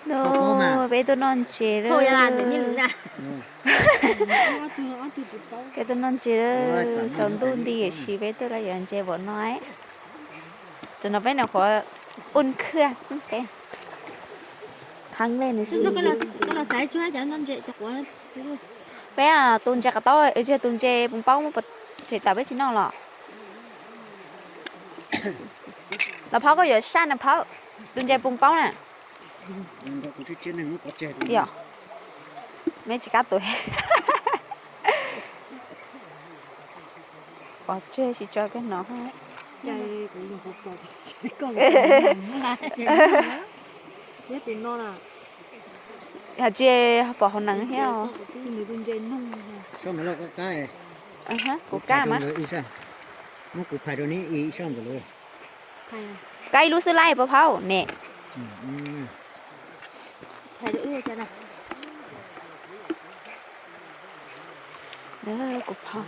No, peb tuaj noj ntses lawm. Peb tuaj noj ntses lawm, tsaus ntuj nti tiam sis peb tuaj los yuav ntses pov no. Tam no peb nov qhuav un khwj, peb thab le nws si. Peb tus ntses qos taub, tsis yog tus ntses poos paub muab pov tseg tawm peb tsis noj los. Los Phauj koj yuav saj na Phauj, tus ntses poos paub na. Yog, me tsis kab tus. Pov tseg tsis tso kag no. Yog tsis pom hauv neeg thiab. Kuv kab mas. Kab ib lub xwb laij Phauj ne. Kuv phauj.